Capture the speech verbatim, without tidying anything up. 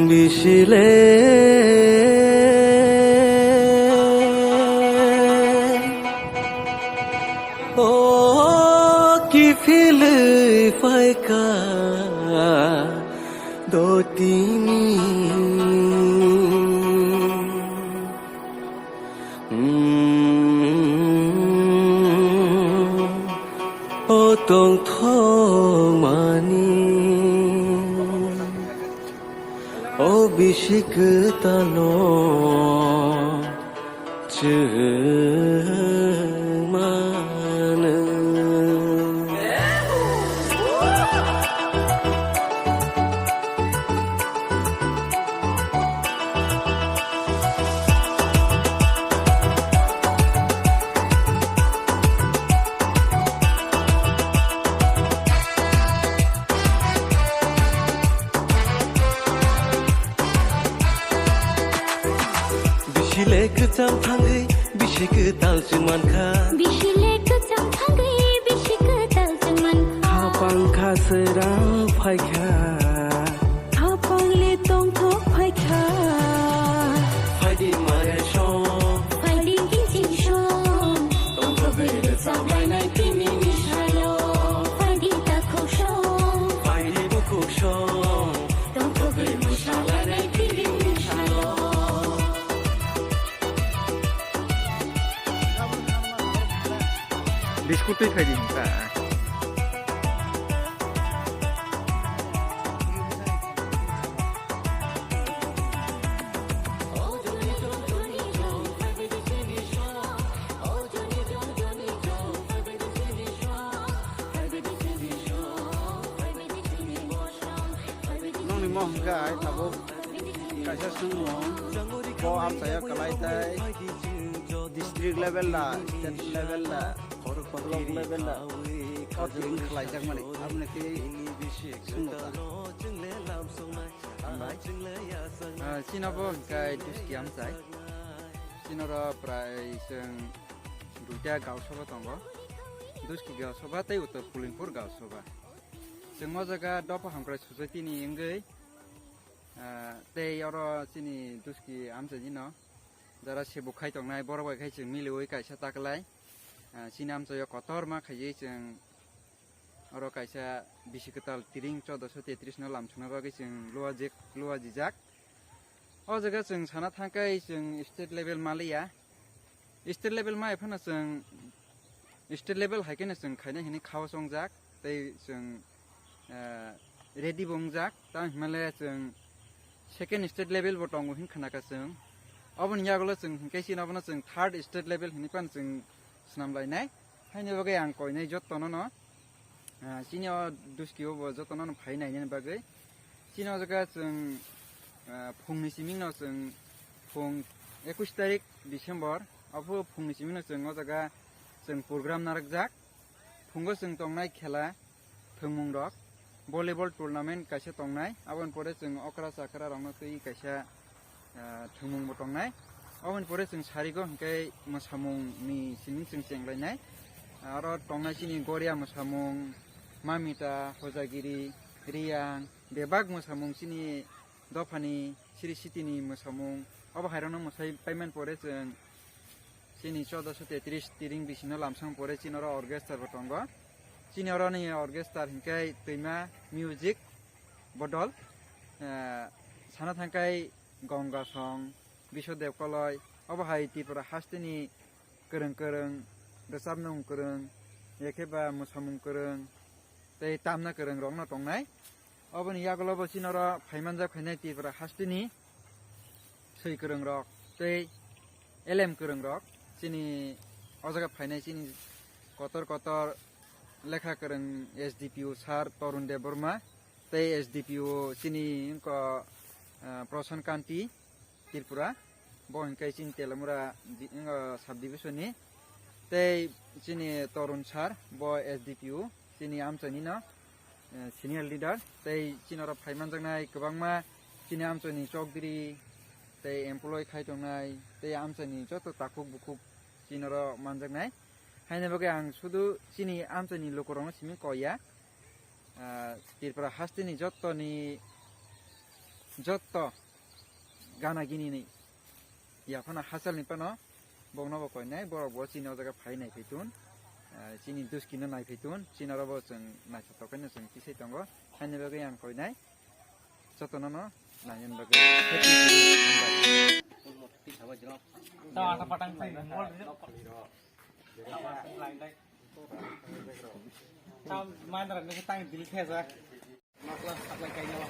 Bisile o kiphilwi phaikha dotini. O tongthokmani, o bisi kwtalo chwng mano. Bisi le kwcham thangwi, bisi kwtal chwng mankha. Bisi le kwcham thangwi, bisi kwtal chwng mankha. Khapang kha srang phaikha. Khapang le tongthok phaikha. Phaidi mare song. Phaidi kiching song. Tongthogwi rwchap lainai tini ni salo. Phaidi takhuk song. Phaidi bukhuk song. Tongthogwi mwsa lainai tini ni salo. Biskut twi phaidi hinka. Nongni mo hwnka hai tabuk kaisa swngmung, bo amchaio kwlai tai district level da, state level da, block level da, o tini khlaijakmani, aboni twi swngmung ta. Ah, chini bo hwnkhe Duski amchai. Chini oro prai chwng duita gaon sabha tongo. Duski gaon sabha tei Uttor Pulinpur gaon sabha. Chwng o jaga dopha hamkrai society ni wngwi, ah, tei oro chini Duski amchaini no jara se bukhai tongnai, borok bai khai chwng miliwi kaisa taklai. Ah, chini amchaio kotorma khaiwi chwng oro kaisa bisi kwtal tiring choudoso tetris no lamsokna bagwi chwng luajik, luajijak. O jaga chwng sana thangkai chwng state level maliya. State level mai phano chwng state level hai kheno chwng khaina hini khao chongjak tei chwng, eh, ready bo wngjak. Tamo hinmale chwng second state level bo tongo hin khnaka chwng. Oboni yagulo chwng hinkhe chini obono chwng third state level hinwi phano chwng swnam lainai. Haini bagwi ang koinai jotono no, ah, chini o Duski o bo jotono no phai nainani bagwi. Chini o jaga chwng, ah, phungni siming no chwng phung ekush tarik December, aphuru phungni siming no chwng o jaga chwng program narwkjak. Phungo chwng tongnai khela thwngmung rok, volleyball tournament kaisa tongnai, aboni pore chwng okra chakra rokno twi kaisa, ah, thwngmung bo tongnai. Aboni pore chwng sarigo hinkhe mwsamung ni siming chwng chenglainai. Aro tongnai chini Goria mwsamung, Mamita, Hojagiri, Riyang, bebak mwsamung chini dophani Sri City ni mwsamung. Obo hairokno mwsai paimani pore chwng chini choudoso tetris tiring bisino lamsong pore chini oro orchestra bo tongo. Chini oroni orchestra hinkhe Twima Music Bodol, eh, sana thangkai Gonga Song, Biswadev Koloi, obo hai Tripura hasteni kwrwng kwrwng, rwchapnung kwrwng, ekheba mwsamung kwrwng, tei tamna kwrwng rokno tongnai. Oboni yagulo bo chini oro phaimanjak phainai Tripura hasteni swi kwrwng rok tei elem kwrwng rok chini o jaga phainai chini kotor kotor lekha kwrwng S D P O sir Torun Debbarma tei S D P O chini wngkha, ah, Prasan Kanti Tripura, bo hinkhe chini Telamura di-, wngkha sub division ni, tei chini Torun sir bo S D P O chini amchaini no, eh, senior leader, tei chini oro phaimanjaknai kwbangma chini amchaini chokdiri tei employee khai tongnai tei amchaini joto takhuk bukhuk chini oro manjaknai. Haini bagwi ang sudu chini amchaini lukurokno simi koi ya. Ah, Tripura hasteni jottoni, jotto gana gini ni yaphano hachalni phano bokno bo koinai, borok bo chini o jaga phai nai phaitun, ah, chini duskino nai phaitun, chini oro bo chwng naithotok khe no chwng tisai tongo, haini bagwi ang koinai. Jotono no naina bagwi happy Diwali, hambai. Tao ata patang phai, mol ri. Tao mandra ni tang dil khe ja. Makla saplai kaina.